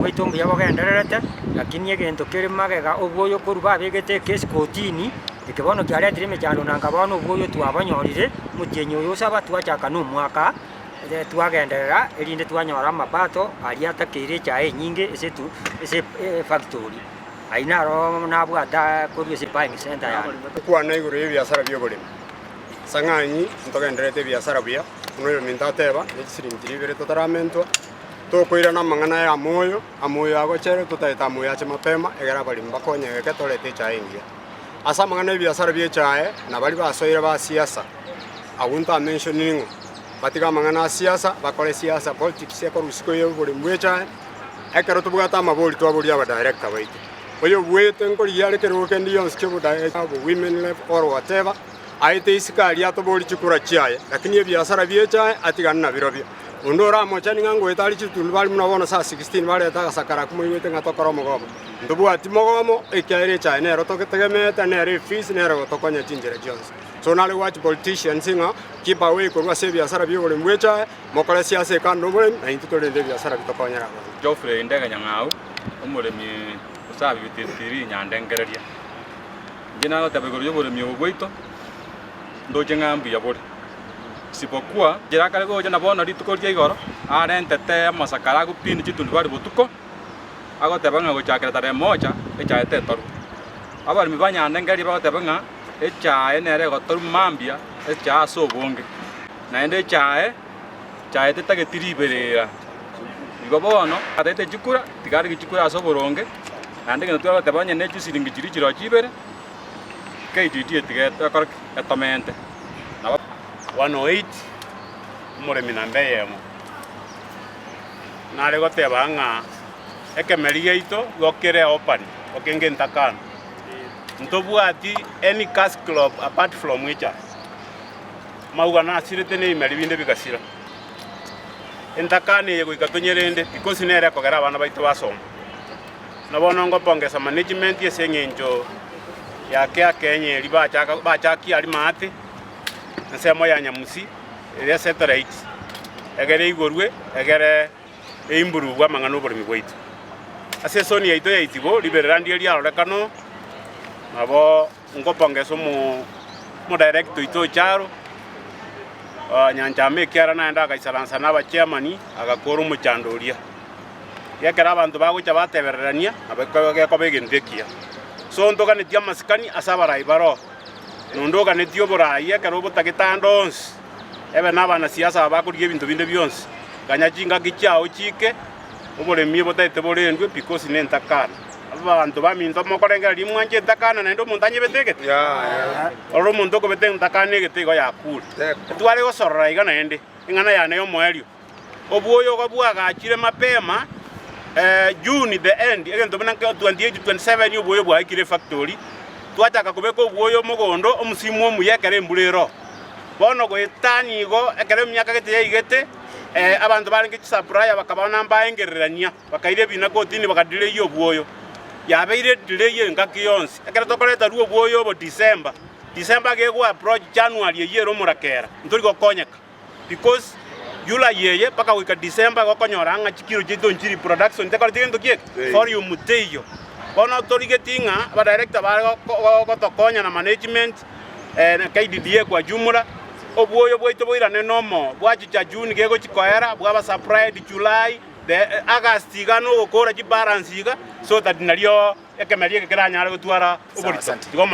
Bwaito mbuya bogendererete, lakini egento kere magega obwoyo korwa babegete ekesi kotini, eke bono kiaretire emechando na nka bono obwoyo twabonyorire, omotienyi oyo osaba twachaka na omwaka twagenderera erinde twanyora amapato aria atakeire echae enyinge ase etu ase efactory. Ayio naro nabwate korwa ase buying center yane. Gokwana igoro y'ebiasara bi'oboremi. Ase ng'anyi ntogendererete ebiasara buya, buna oyominto ateba, ne chisiringi chiria ibere totaramentwa. Tokoirana amang'ana aya amoyo, amoyo agochere, totaete amoyo ache mapema, egere abaremi bakonyegeke torete echae engiya. Ase amang'ana y'ebiasara bi'echae, na baria basoire ba siasa, abwo ntamentioniri ng'o, batige amang'ana a siasa, bakore siasa, politics ekorwa isiko y'oboremi bw'echae, ekero tobwate amabori twaboria abadirector baito, oyobuete nkorigia are kerogo kende gionsi ki'obodirect bo women rep or whatever, aete isiko aria atoborie chikura chiaye, lakini ebiasara bi'echae atigane nabirobio. Onde oramochani ng'a ngoeta are chitundubari buna bono saa 16 barete agasakara akwo moigwete ng'a tokore omogomo. Ntobwati mogomo, ekiagera echae nero totegemeete, nere efees, nere gotokonya chinchera chionsi. So nare gwachi politicians ng'a keep away korwa ase ebiasara bia oboremi bwa echae, mokore siasa ekando oboremi, na intwe torende ebiasara bitokonyere abanto. Geoffrey Ndege Nyang'au, omoremi osabibitirie rinyandengereria. Inche nagoteba igoro y'oboremi obo bwaito, ndoche ng'a mbuya bore. Isipokuwa inchera akare gocha na bono rituko ria igoro, arentete amasakara agopini chitundubari botuko, agoteba ng'a gochakera tarehe moja echae tetorwa. Abaremi ba Nyandengeria bagoteba ng'a echae nere egotorwa mambia echae ase obonge, naende echae echae tetageti riberera. Igo bono atagete chikura, tiga arige chikura ase oboronge, naende egento twagoteba onye ne chisiringi chiria chirochio ibere, KDD tiga ekore ki? Etomente. Nabo. 108, Omoremi namba eyemo nare goteba ng'a ekemeri giaito igo kere open okenge entakana. Ntobwati any cash crop apart from echae. Amauga nasirete na ebimeri binde bigasira. Entakana eye goika tonyerende because nere ekogera abana baito basoma. Na bono ngopongesa management ase eng'encho yake akenye eria bachaka bachakia aria maate, ensemo ya Nyamusi, eria satellite, egere igorwe, egere eimprove amang'ana oboremi bwaito. Ase esoni yaito ya Itibo, riberera ndire riarorekana oo, nabo ngopongesa omo omodirector oito Ocharo, Nyanchama ekiara naende agaisaransa na abachairman, agakora omochando oria. Ekero abanto bagocha batebererania, nabo gekoba egento ekiya. So ntoganetie amasikani ase abarai baroo, na onde oganetie oborai ekero obotagete ande onsi, ebe na abanasiasa aba bakorigia ebinto binde bionsi, ganya chingaki chiao chiike, oboremi obotaete borendwe because nentakana. Abanto baminto mokorengereria mwanche entakana naende omonto anyebete egete? Ororo omonto okobeta entakana egete igo yakure. Tware gosorora iga naende, eng'ana yane y'omoerio. Obwoyo igo bwagachire mapema June the end, egento buna 28, 27 obwoyo bwaikire efactory, twachaka kobeka obwoyo mogondo omosimu omuya ekero embura ero. Bono goetania igo ekero emiaka gete yaigete, abanto barenge chisupplier bakaba buna mbaengererania, bakaira ebina kotini bakadelay obwoyo. Yabeire delay engaki yonsi. Ekero tokoreta rwo obwoyo obo December, December gego approach January eyio ere omorakera, ntori gokonyeka. Because July eye mpaka goika December igo okonyora ng'a chikilo chiaito nchiri production tekoreti gento ki eke? Volume teiyo. Bono torigeti ng'a abadirector bare gotokonya na management na KDDA kwa jumla, obwoyo bwaito boirane nomo, bwachicha June gegochi koera, bwaba supplied July, the August iga nogokora chibalance iga, so that nario ekemeri eke keranyare gotwara oborito. Igo.